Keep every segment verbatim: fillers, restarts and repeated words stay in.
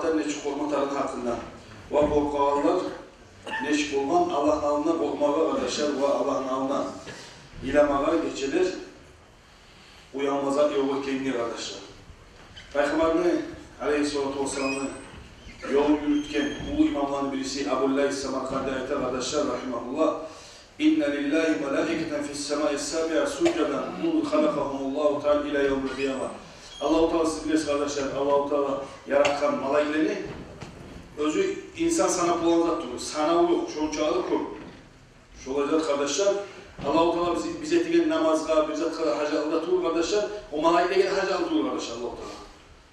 нечик къоркъма тарыгъыны гьакъында. Ва къоркъагъанлар нечик болгъан, Аллагьны алдында къоркъмагъа, къардашлар, ва Аллагьны алдында йыламагъа гечелер уянмазлыкъ ёкъ экенге, къардашлар. Пайхаммарны, алейгьиссалату вассаламны, ёлун юрютген уллу имамланы бириси Абул Лайс Самаркъанди айта, къардашлар, рахимагьуллагь: «Инна лиллагьи малаикатан фис самаи сабиа сужадан мунзу халакъагьумуллагьу таала ила явмил къияма». Аллагьу Таала, сиз билесиз, къардашлар, Аллагьу Таала яратгъан малайиклени, оьзю инсан санап болагъан зат тюгюл, санаву ёкъ, шончакъы кёп. Шолай зат, къардашлар, Аллагьу Таала биз, биз этеген намазгъа, бир затгъа да гьажатлы да тюгюл, къардашлар, о малайиклеге де гьажатлы тюгюл, къардашлар, Аллагьу Таала.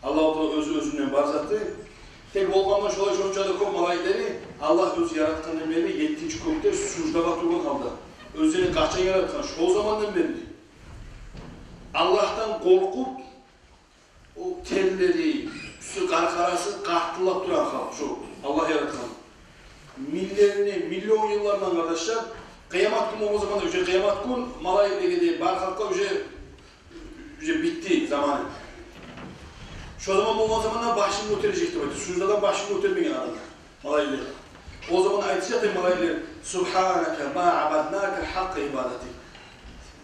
Аллагьу Таала оьзю оьзюнден бар затды. Тек болгъанда шолай, шончакъы кёп малайиклени Аллагь оьзю яратгъандан берли еттинчи кёкде суждагъа тургъан гьалда. Оьзлени къачан яратгъан, шол замандан берли. Аллагьдан къоркъуп, о терлери, уьстю къаркъарасы къартыллап турагъан халкъ шо, Аллагь яратгъан. Минглерини, миллион йыллардан, къардашлар, къыямат гюн болгъан заманда, уже къыямат гюн малайиклеге де, бар халкъгъа уже уже битди заманы. Шо заман болгъан заманда башын гётережек деп айта. Суждадан башын гётермеген адамлар, малайиклер. О заман айтажакъ деп малайиклер: «Субгьанака ма абаднака хьакъкъа ибадатик».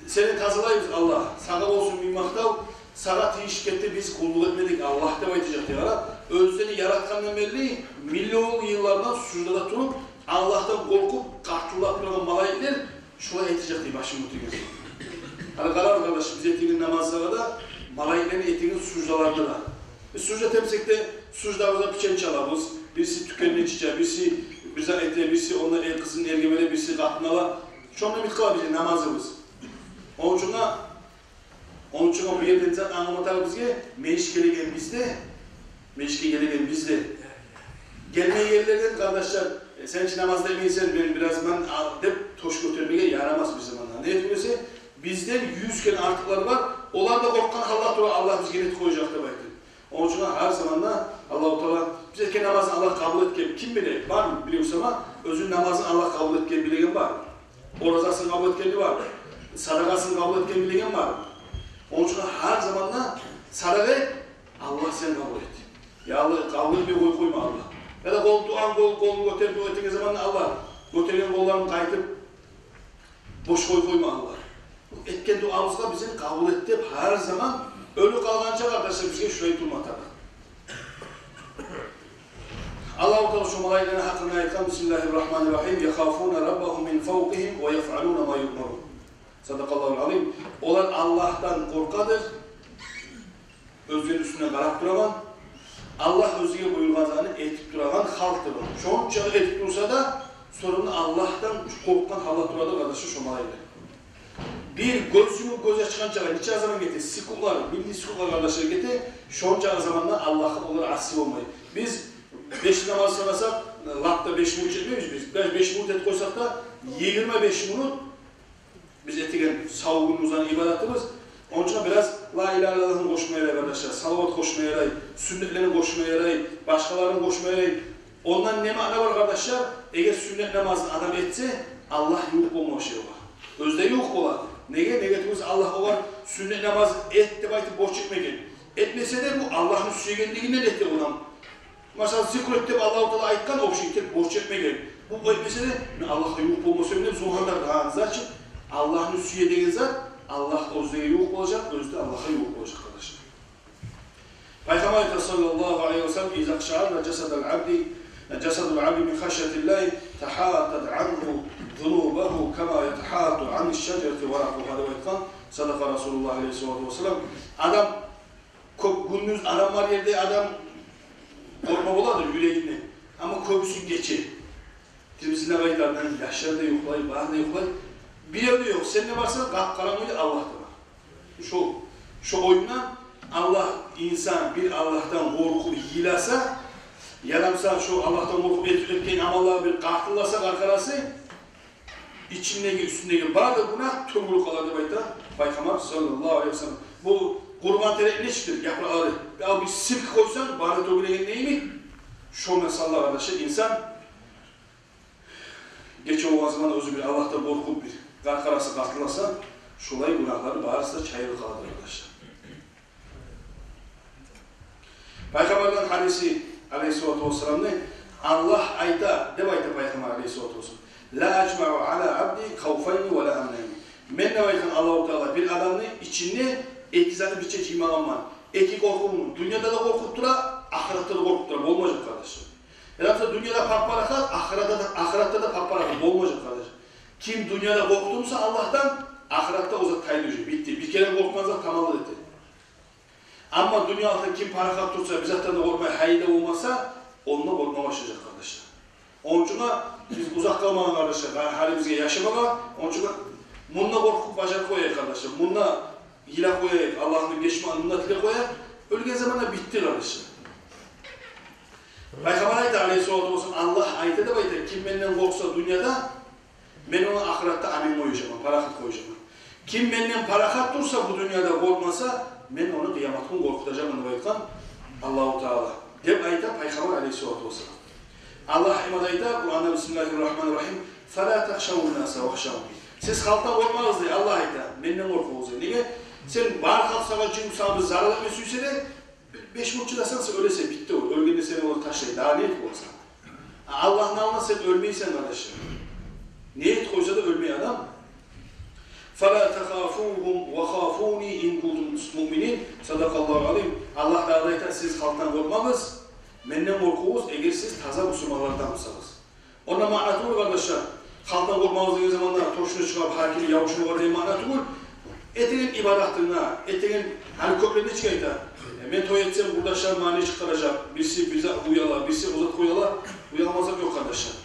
Сени тазалайбыз, Аллагь. Сагъа болсун минг макътав. Сагъа тийишли гетди, биз къуллукъ этмедик, Аллагь, деп айтажакъ деп. Къара, оьзлени яратгъандан берли миллион йыллардан суждада туруп, Аллагьдан къоркъуп, къартыллап турагъан малайиклер шолай айтажакъ дей, башын гётерген. Гьали къарагъыз, къардаш, биз этеген намазларда да, малайиклени этеген суждаларда да. Биз сужда этсек де, суждабызда пичен чалабыз, бириси тюкенни чыча, бириси бир зат эте, бириси онда эр къызын эрге бере, бириси къатын ала. Шонда битип къала бизин намазыбыз. Ону учун да Ону учун бу ерден зат англама тарыкъ бизге, межитге гелеген биз де, межитге гелеген биз де. Гелмейгенлерден, къардашлар, э, сен чи намаз да этмейсен, мен бираз ман ал деп тош гётермеге ярамас бир заманда. Неге тюгюл эсе, бизден юз керен артыкълар бар, олар да къоркъгъан гьалда тура, Аллагь бизге не этип къояжакъ деп айтып. Ону учун гьар заманда Аллагьу Таала биз этген намазны Аллагь къабул этген, ким биле, бармы биле буса, оьзюню намазын Аллагь къабул этген билеген бар. Оразасын къабул этгени бар, садагъасын къабул этгени билеген бар. Ону учун гьар заманда садагъа эт, Аллагь, сен къабул эт. Я Аллагь, къабул этмей къой-, къойма, Аллагь. Я да къол, дуаны къол, къолун гётер, дуа этеген заманда, Аллагь, гётерген къолларын къайтып бош къой-, къойма, Аллагь. Этген дуабызгъа бизин къабул эт деп гьар заман, оьлюп къалгъанча, къардашлар, бизге шулай турма тарыкъ. Аллагьу Таала шо малайиклени гьакъында айтгъан: «Бисмиллагьи ррагьмани ррагьим. Яхафуна раббагьум мин фавкъигьим ва яфъалуна ма юъмарун». Садакъаллагьул азим. Олар Аллагьдан къоркъадыр, оьзлени уьстюне къарап турагъан, Аллагь оьзлеге буюргъан затны этип турагъан халкъдыр. Шончакъы этип турса да, сонг Аллагьдан къоркъгъан гьалда турадыр, къардашлар, шо малайиклер. Бир гёз юмуп, гёз ачгъанча нече заман гете, секундлар, миллисекундлар, къардашлар, гете, шончакъы заманда Аллагьгъа олар асси болмай. Биз беш намаз санасакъ, лап да беш минут этмейбиз биз. Беш, беш минут этип къойсакъ да, йигирма беш минут биз этеген сав гюнюбюзню ибадатыбыз. Ону учун бираз ла илагьа иллаллагьны къошма ярай, къардашлар, салават къошма ярай, сюннетлени къошма ярай, башгъаларын къошма ярай. Ондан не маъна бар, къардашлар? Эгер сюннет намазны адам этсе, Аллагь ювукъ болмагъа шей бар. Оьзю де ювукъ бола. Неге? Неге тюгюл эсе, Аллагь огъар сюннет намаз эт деп айтып борч этмеген. Этмесе де, бу Аллагьны сюегенлигинден эте адам. Масала, зикр эт деп Аллагьу Таала айтгъан, общий, тек борч этмеген. Бу этмесе де, мен Аллагьгъа ювукъ болма сюемен деп зугьанлар да, значит, Аллагьны сюе деген зат, Аллагь оьзюне ювукъ болажакъ, оьзю де Аллагьгъа ювукъ болажакъ, къардашлар. Пайхаммар айта, саллаллагьу алайгьи ва саллам: «Иза къшаъарра жасадул абди, жасадул абди мин хашйатиллагьи тахатат ангьу зунубугьу кама ятахату аниш шажарати варакъугьа», деп айтгъан, садакъа Расулуллагь алайгьиссалату вассалам. Адам кёп, гюндюз адам бар ерде адам къоркъма боладыр юрегинде. Амма кёбюсю гече. Тирмизиде къайтардан яшлар да юхлай, бары да юхлай. Бирев де ёкъ. Сен де барсанг, къап-къарангы уьйде, Аллагь да бар. Шо, шо оюндан Аллагь, инсан бир Аллагьдан къоркъуп йыласа, ярамаса шо Аллагьдан къоркъуп этип, этген амаллары бир къартылласа къаркъарасы, ичиндеги, уьстюндеги бары да гюнагь тёгюлюп къала деп айта Пайхаммар саллаллагьу алайгьи ва саллам. Бу къургъан терекни нечикдир япыракълары, ал бир силкип къойсанг, бары тёгюлеген йимик. Шо масала, къардашлар, инсан гече болгъан заман оьзю бир Аллагьдан къоркъуп, бир къаркъарасы къартылласа, шолай гюнагьлары барысы да чайылып къаладыр, къардашлар. Пайхаммардан гьадиси: алейгьиссалату вассаламны, Аллагь айта, деп айта Пайхаммар алейгьиссалату вассалам: «Ла ажмаъу аля абди хавфайни ва ла амнайни». Мен, деп айтгъан Аллагьу Таала, бир адамны ичинде эки затны бирче жыймагъанман. Эки къоркъувну, дюньяда да къоркъуп тура, ахыратда да къоркъуп тура, болмажакъ, къардашлар. Яда буса дюньяда пап-парахат, ахыратда да, ахыратда да пап-парахат, болмажакъ, къардашлар. Ким дюньяда къоркъду буса Аллагьдан, ахыратда о зат тайды уже, битди. Бир керен къоркъгъан зат тамамлы эте. Амма дюньяда ким парахат турса, бир затдан да къоркъмай, гьайда болмаса, онда къоркъма башлажакъ, къардашлар. Ону учун биз узакъ къалмагъан, къардашлар, гьали бизге яшамагъа. Ону учун мунда къоркъуп бажарып къояйыкъ, къардашлар. Мунда йылап къояйыкъ, Аллагьны гечмагъын мунда тилеп къояйыкъ. Оьлген заманда битди, къардашлар. Пайхаммар айта алейгьиссалату вассалам, Аллагь айта деп айта: «Ким менден къоркъса дюньяда, мен ону ахыратда амин къояжакъман, парахат къояжакъман. Ким менден парахат турса бу дюньяда, къоркъмаса, мен ону къыямат гюн къоркъутажакъман», — деп айтгъан Аллагьу Таала, деп айта Пайхаммар алейгьиссалату вассалам. Аллагь гьакъында айта Къуранда: «Бисмиллагьи ррагьмани ррагьим. Фала тахшавун наса вахшавни». Сиз халкъдан къоркъмагъыз, дей, Аллагь айта, менден къоркъугъуз, дей. Неге? Сен бар халкъ сагъа жын, сагъа бир зарал этме сюйсе де, бир беш минут чыдасанг, сен оьлесен, битди о. Оьлгенде сени олар ташлай, дагъы не этип боласан? А Аллагьны алдында сен оьлмейсен, къардашлар. Не этип къойса да оьлмей адам. «Фала тахафугьум ва хафуни ин кунтум муъминин». Садакъаллагьул азим. Аллагь дагъы да айта: «Сиз халкъдан къоркъмагъыз, менден къоркъугъуз, эгер сиз таза бусурманлардан бусагъыз». Онда маъна тюгюл, къардашлар, халкъдан къоркъмагъыз деген заманда тошуна чыгъып, гьар кимни ябушмагъа деген маъна тюгюл. Этеген ибадатынга, этеген, гьали кёплер нечик айта: «Э, мен той этсем, къурдашларым магъа нечик къаражакъ? Бириси бир зат уяла, бириси о зат уяла». Уялмазлыкъ ёкъ, къардашлар.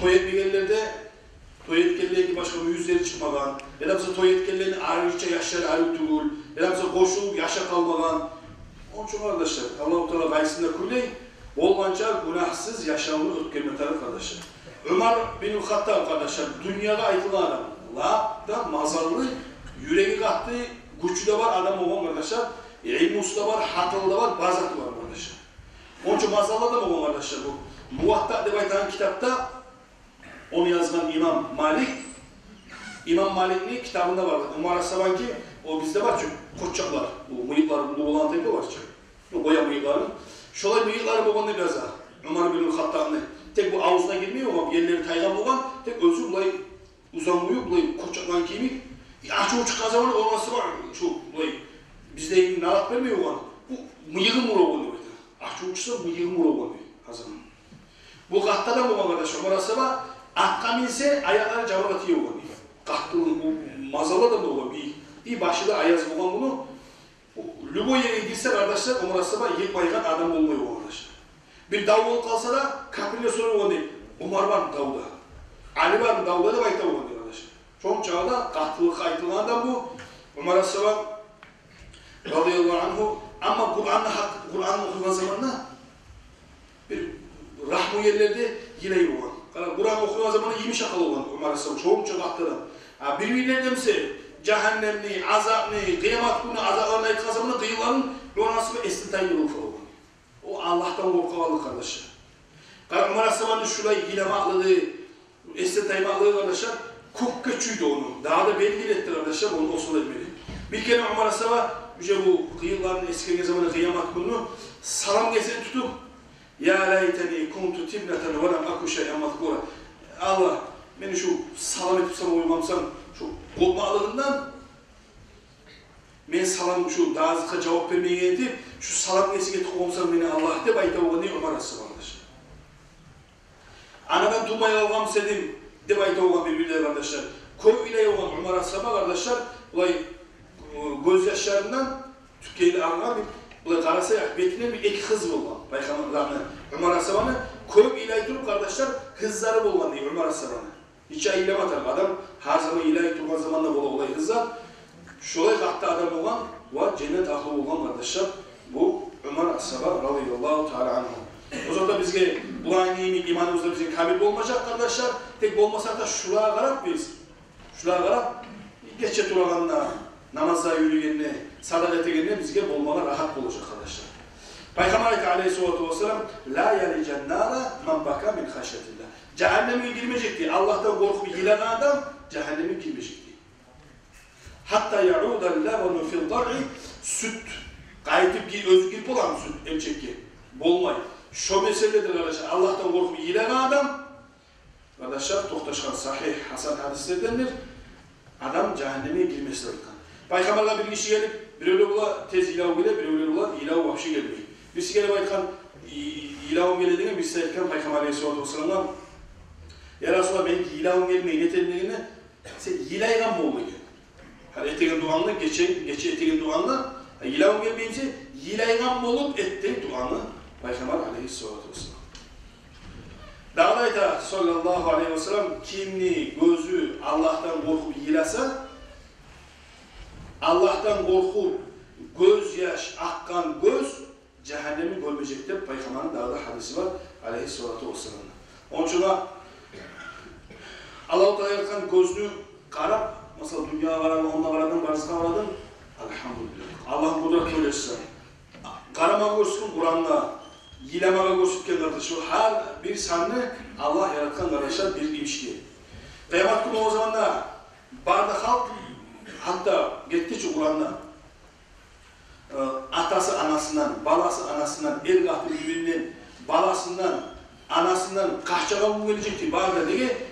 Той этмегенлер де, той этгенлени башгъа бир юзлери чыкъмагъан, яда буса той этгенлени ариюртча яшлары арив тюгюл, яда буса къошулуп яшап къалмагъан. Ону учун, къардашлар, Аллагьу Таала къайсын да кюйлей, болгъанча гюнагьсыз яшавну оьтгерме тарыкъ, къардашлар. Умар бин Хаттаб, къардашлар, дюньягъа айтылгъан адам, лап да мазаллы, юреги къатты, гючю де бар адам болгъан, къардашлар, илмусу да бар, гьакъылы да бар, бар заты бар, къардашлар. Ону учун мазаллы адам болгъан, къардашлар. Бу Муватта деп айтагъан китапда, ону язгъан имам Малик, имам Маликни китабында бар. Умар асгьабаныки, о бизде бар чы, къоччакълар, бу мыйыкълары уллу болгъан тайпа бар чы. Бу къоян мыйыкълары. Шолай мыйыкълары болгъан деп яза Умар бин Хаттабны. Тек бу авзуна гирмей болгъан, ерлери тайгъан болгъан, тек оьзю булай узун мыйыкъ, булай къоччакъланы йимик. Ачуву чыкъгъан заманы, ону асгьабы, шу булай бизде йимик налат бермей болгъан, бу мыйыгъын ура болгъан деп айта. Ачуву чыкъса, мыйыгъын ура болгъан деп айта. Бу къатты адам болгъан, къардаш, Умар асгьаба. Атгъа минсе, аякълары жабыргъа тие болгъан дей. Къатты, бу мазаллы адам болгъан, бийик. И башы да аяз болгъан муну. Бу любой ерге гирсе, къардашлар, Умар асгьаба йыкъмайгъан адам болмай болгъан, къардашлар. Бир дав болуп къалса да, капирлер сорай болгъан дей: «Умар бармы давда? Али бармы давда?» — деп айта болгъан дей, къардашлар. Шончакъы да къаттылыкъгъа айтылгъан адам бу Умар асгьаба радияллагьу ангьу. Амма Къуранны гьакъ, Къуранны охуйгъан заманда бир рагьму ерлерде йылай болгъан. Къара, Къуран охуйгъан заманда йымышакъ болгъан Умар асгьаба, шонча къатты адам. А бир-бирлерде буса жагьаннемни азабын, къыямат гюнню азапларын айтгъан заманда къыйынларын Умар асгьаба эсден тайып къала болгъан. О Аллагьдан къоркъагъанлыкъ, къардашлар. Къара, Умар асгьабаны шулай йыламакълыгъы, эсден таймакълыгъы, къардашлар, кёкге чюйдю ону. Дагъы да белгили этди, къардашлар, ону осал этмеди. Бир керен Умар асгьаба, уже бу къыйынларын эсгерген заманда къыямат гюнню, салам кесегин тутуп: «Я лайтани кунту тибнатан ва лам аку шайъан мазкура». Аллагь, мени шу салам этип сама къойгъан бусанг, шу къоркъмакълыгъымдан мен салам, шу дагъы затгъа жавап бермейген этип, шу салам кесек этип къойгъан бусанг мени, Аллагь, деп айта болгъан дей Умар асгьаба, къардашлар. Анадан тувмай къалгъан буса эдим деп айта болгъан бир-бирлери, къардашлар. Кёп йылай болгъан Умар асгьаба, къардашлар, булай, э, гёзьяшларындан тюкейли агъагъан бир, булай къараса, бетинде бир эки къыз болгъан. Пайхаммар, Умар асгьабаны кёп йылай туруп, къардашлар, къызлары болгъан дей Умар асгьабаны. Нече йылама тарыкъ адам, гьар заман йылай тургъан заманда бола олай къызлар. Шолай къатты адам болгъан ва женнет агьлю болгъан, къардашлар, бу Умар асгьаба радияллагьу таала ангьу. О заманда бизге буланы йимик иманыбыз да бизин камил болмажакъ, къардашлар. Тек болмаса да шулагъа къарап биз, шулагъа къарап, гече турагъанда, намазгъа юрюгенде, садагъа этегенде бизге болмагъа рагьат болажакъ, къардашлар. Пайхаммар айта алайгьиссалату вассалам: «Ла ялижан нара ман бака мин хашятиллагь». Жагьаннемге гирмежек дей Аллагьдан къоркъуп йылагъан адам, жагьаннемге гирмежек дей. «Гьатта яъуда ллабану фи ддаръи», сют къайтып ги-, оьзю гирип боламы сют эмчекге? Болмай. Шо меселлерде, къардашлар, Аллагьдан къоркъуп йылагъан адам, къардашлар, токъташгъан сагьигь, гьасан гьадислердендир, адам жагьаннемге гирмес деп айтгъан. Пайхаммаргъа бир гиши гелип, биревлер бола тез йылав геле, биревлер бола йылав вообще гелмей. Бириси гелип айтгъан, и-, йылавум геле деген, бириси айтгъан Пайхаммар алейгьиссалату вассаламгъа: «Я Расулаллагь, мени йылавум гелмей, не этейим?» — дегенде, «Сен йылайгъан бол», — деген. Гьар этеген дуангны, гече, гече этеген дуангны, йылавунг гелмеймисе, йылайгъан болуп эт деген дуаны Пайхаммар алейгьиссалату вассалам. Дагъы да айта, саллаллагьу алейгьи вассалам, кимни гёзю Аллагьдан къоркъуп йыласа, Аллагьдан къоркъуп гёзьяш акъгъан гёз жагьаннемни гёрмежек деп Пайхаммарны дагъы да гьадиси бар, алейгьиссалату вассалам. Ону учун Аллагьу Таала яратгъан гёзню къарап, масала, дюньягъа къарадынг, онда къарадынг, барысына къарадынг, альгьамдулиллагь. Аллагьны къудраты булан яшаса. Къарамагъа гёрсетген Къуранда, йыламагъа гёрсетген, къардашлар, гьар бир санны Аллагь яратгъан, къардашлар, бир ишге. Къыямат гюн болгъан заманда бары да халкъ, гьатта гетди чи Къуранда, э, атасы анасындан, баласы анасындан, эр-къатын бир-биринден, баласындан, анасындан къачагъан гюн гележек дей бары да, неге?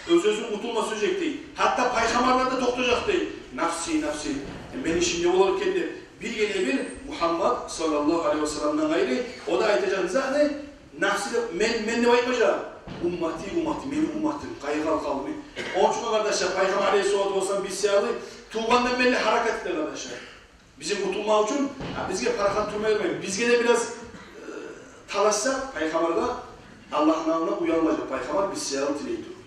Оьз-оьзюн къутулма сюежек дей. Гьатта пайхаммарлар да токътажакъ дей. «Нафси, нафси, мени ишим не болар экен?» — деп. Биргине-бир Мугьаммат саллаллагьу алейгьи вассаламдан къайры, о да айтажакъ затны, «нафси» деп, мен, мен деп айтмажакъ. «Уммати, уммати, мени умматым, къайгъы къалмай». Ону учун, къардашлар, Пайхаммар алейгьиссалату вассалам биз саялы тувгъандан берли гьаракат эте, къардашлар. Бизин къутулмакъ учун, а, бизге парахат турмай бермей. Бизге де бираз, э, талашсакъ, Пайхаммаргъа, Аллагьны алдына уялмажакъ. Пайхаммар биз саялы тилей туруп.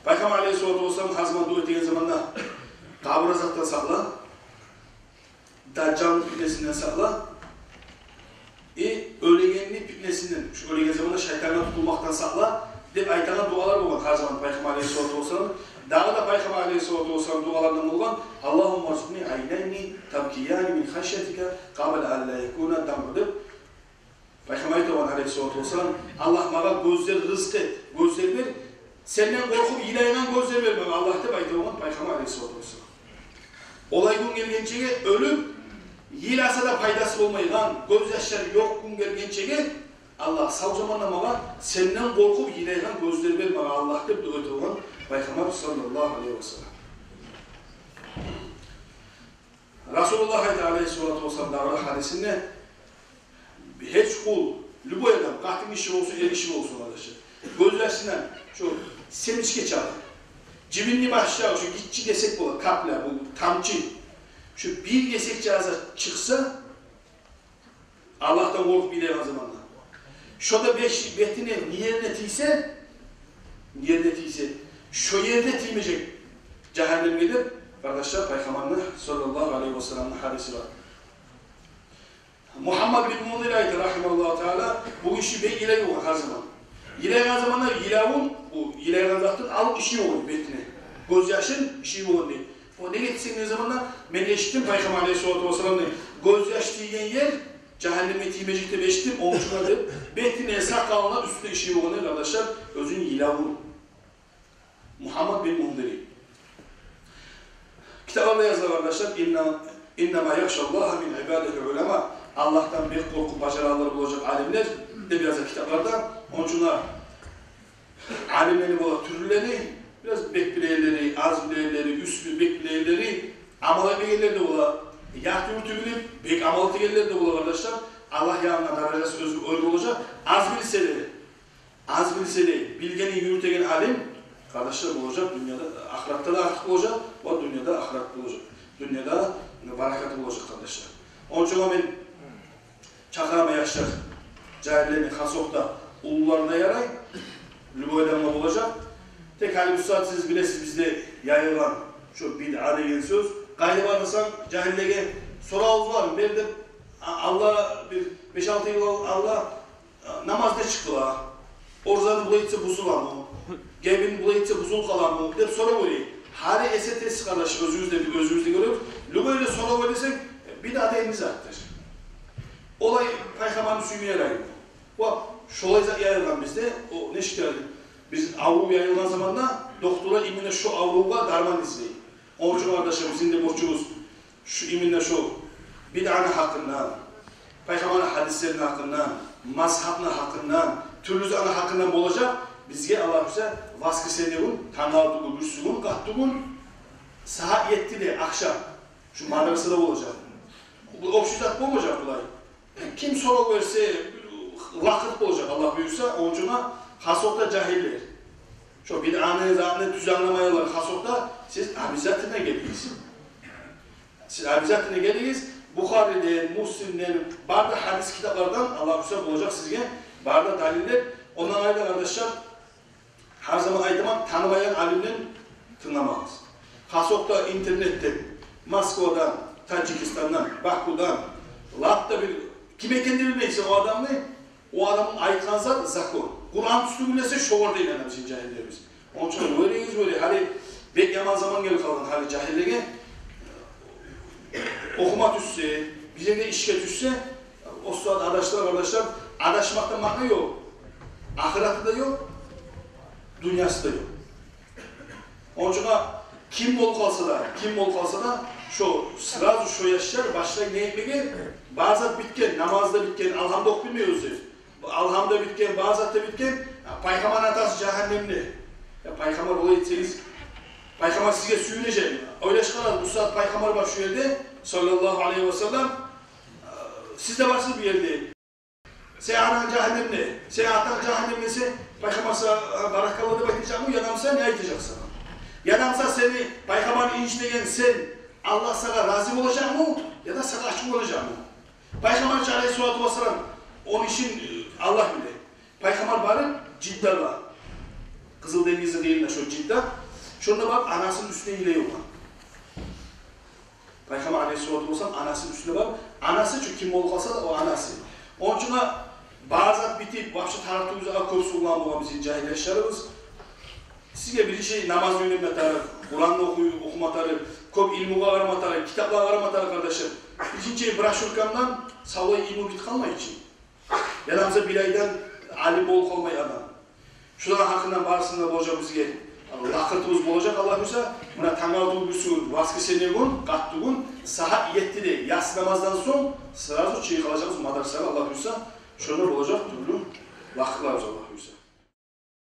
Пайхаммар алейгьиссалату вассалам гьар заман дуа этеген заманда: «Къабур азапдан сакъла, Дажжалны питнесинден сакъла, и оьлегенни питнесинден, шу оьлеген заманда шайтангъа тутулмакъдан сакъла», — деп айтагъан дуалар болгъан гьар заман Пайхаммар алейгьиссалату вассалам. Дагъы да Пайхаммар алейгьиссалату вассалам дуаларындан болгъан: «Аллагьумма рзукъни айнайни табкияни мин хашйатика къабла ан ла якуна дамъу», — деп. Пайхаммар айтагъан алейгьиссалату вассалам: «Аллагь, магъа гёзлер рызкъы эт, гёзлер бер, сенден къоркъуп йылайгъан гёзлер бер магъа, Аллагь», — деп айтагъан Пайхаммар алейгьиссалату вассалам. Олай гюн гелгенчеге, оьлюп, йыласа да пайдасы болмайгъан, гёзьяшлар ёкъ гюн гелгенчеге, Аллагь, сав заманда магъа сенден къоркъуп йылайгъан гёзлер бер магъа, Аллагь, деп дуа этеген Пайхаммар саллаллагьу алейгьи вассалам. Расулуллагь айта алейгьиссалату вассалам дагъы да гьадисинде: гьеч къул, любой адам, къатын гиши болсун, эр гиши болсун, къардашлар, гёзьяшындан шу семечка чагъы, жибинни башчагъы, шу гиччи гесек бола, капля, бу тамчы, шу бир гесек чагъы чыкъса, Аллагьдан къоркъуп йылайгъан заманда, шо да беш-, бетине, не ерине тийсе, не ерине тийсе, шо ерде тиймежек жагьаннемге деп, къардашлар, Пайхаммарны саллаллагьу алейгьи вассаламны гьадиси бар. Мугьаммад бин Мундир айта, рагьимагьуллагьу таала, бу гиши бек йылай болгъан гьар заман. Йылайгъан заманда йылавун, бу йылайгъан затны алып иши болгъан бетине, гёзьяшын иши болгъан дей. О неге этсенг деген заманда, мен эшитдим, Пайхаммар алейгьиссалату вассаламны гёзьяш тийген ер жагьаннемге тиймежек деп эшитдим, ону учун деп, бетине, сакъалына, уьстюне иши болгъан дей, къардашлар, оьзюню йылавун. Мугьаммад бин Мундири. Китапларда языла, къардашлар: «Инна, иннама яхшаллагьа мин ибадигьил улама». Аллагьдан бек къоркъуп бажарагъанлар болажакъ алимлер деп языла китапларда. Ону учун да алимлени бола тюрлери, бираз бек билегенлери, аз билегенлери, уьст бек билегенлери, амал этмегенлер де бола, ярты юрту билип, бек амал этегенлер де бола, къардашлар. Аллагь янында даражасы оьзге оьр болажакъ. Аз билсе де, аз билсе де, билгенин юрютеген алим, къардашлар, болажакъ дюньяда, ахыратда да артыкъ болажакъ, ва дюньяда ахырат болажакъ. Дюньяда баракаты болажакъ, къардашлар. Ону учун мен чакъыраман яшлар, жагьиллени хасокъда, уллулар да ярай, любой адамгъа болажакъ. Тек гьали бу сагьат сиз билесиз, бизде яйылгъан шо бидъа деген сёз. Къайда барсанг, жагьиллеге сорав бар, бер деп, а-, алда бир беш-алты йыл ал-, алда, а, намаз не чыкъгъыла, оразаны булай этсе бузуламы, гебин булай этсе бузулуп къаламы деп сорав бере. Гьали эсе тез, къардаш, оьзюбюз де, оьзюбюз де гёребиз. Любой эле сорав берсенг, бидъа деген не затдыр? Олай Пайхаммарны сюймей яраймы? Ва шолай зат яйылгъан бизде, о, нечик яйылды? Биз аврув яйылгъан заманда докторлар именно шо аврувгъа дарман излей. Ону учун, къардашлар, бизин де борчубуз шу, именно шо Бидъаны гьакъындан, пайхаммарны гьадислерини гьакъындан, мазгьабны гьакъындан, тюрлю затны гьакъындан болажакъ. Бизге, Аллагь буюрса, воскресенье гюн, тангала тюгюл, бирисигюн, къаттыгюн, сагьат еттиде ахшам шу мадрасада болажакъ. Бу общий зат болмажакъ булай. Ким сорав берсе, лакъыр болажакъ, Аллагь буюрса. Ончугъа хасокъда жагьиллер, шо бидъаны, затны тюз англамайгъанлар хасокъда, сиз обязательно гелигиз. Сиз обязательно гелигиз. Бухариден, Муслимден, бары да гьадис китаплардан, Аллагь буюрса, болажакъ сизге бары да далиллер. Ондан айры, къардашлар, гьар заман айтаман, танымайгъан алимден тынгламагъыз. Хасокъда интернетден, Москвадан, Таджикистандан, Бакудан, лап да бир, ким экенни билмейсен о адамны, о адамны айтгъан зат закон. Къуран тюзтюгюл эсе, шогъар да инанамыз бизин жагьиллерибиз. Ончун гёрегиз, гёре, гьали бек яман заман гелип къалгъан гьали жагьиллеге. Охума тюшсе, бир ерге ишге тюшсе, о саат адашлар, къардашлар, адашмакъда маъна ёкъ. Ахыраты да ёкъ, дюньясы да ёкъ. Ончун ким болуп къалса да, ким болуп къалса да, шо сразу шо яшлар башлай не этмеге, бары зат битген, намаз да битген, алгьам да охуп билмей оьзлер. Алгьам да битген, бары зат да битген. Я, пайхаммарны атасы жагьаннемде. Я, пайхаммар олай этсегиз, пайхаммар сизге сююнежекми? Ойлашып къарагъыз, бу саат пайхаммар бар шу ерде, саллаллагьу алайгьи ва саллам. Сиз де барсыз бу ерде. Сени ананг жагьаннемде, сени атанг жагьаннемде десе, пайхаммар сагъа баракалла деп айтажакъмы, яда буса не айтажакъ сагъа? Яда буса сени пайхаммарны инжитеген сен, Аллагь сагъа рази болажакъмы, яда сагъа ачувланажакъмы? Пайхаммар алайгьиссалату вассалам, ону ишин, э, Аллагь биле. Пайхаммар барып Жиддагъа, Къызыл денгизни къыйырында шо Жидда, шонда барып анасыны уьстюне йылай болгъан. Пайхаммар алайгьиссалату вассалам анасыны уьстюне барып, анасы чы ким болуп къалса да, о анасы. Ончун бары зат битип, вообще тарыкъ тюгюл затгъа кёп сююнеген болгъан бизин жагьил яшларыбыз. Сизге биринчи намаз уьйренме тарыкъ, Къуранны охуй-, охума тарыкъ, кёп илмугъа къарама тарыкъ, китаплагъа къарама тарыкъ, къардашлар. Биринчи брошюркамдан савлай илму битип къалмай чы. Яда буса бир айдан алим болуп къалмай адам. Шуланы гьакъындан барысында болажакъ бизге лакъыртыбыз болажакъ, Аллагь буюрса. Муна тангала тюгюл бирисигюн, воскресенье гюн, къаттыгюн, сагьат еттиде, яссы намаздан сонг сразу чыгъып къалажакъбыз мадрасагъа, Аллагь буюрса. Шонда болажакъ тюрлю лакъырларыбыз, Аллагь буюрса.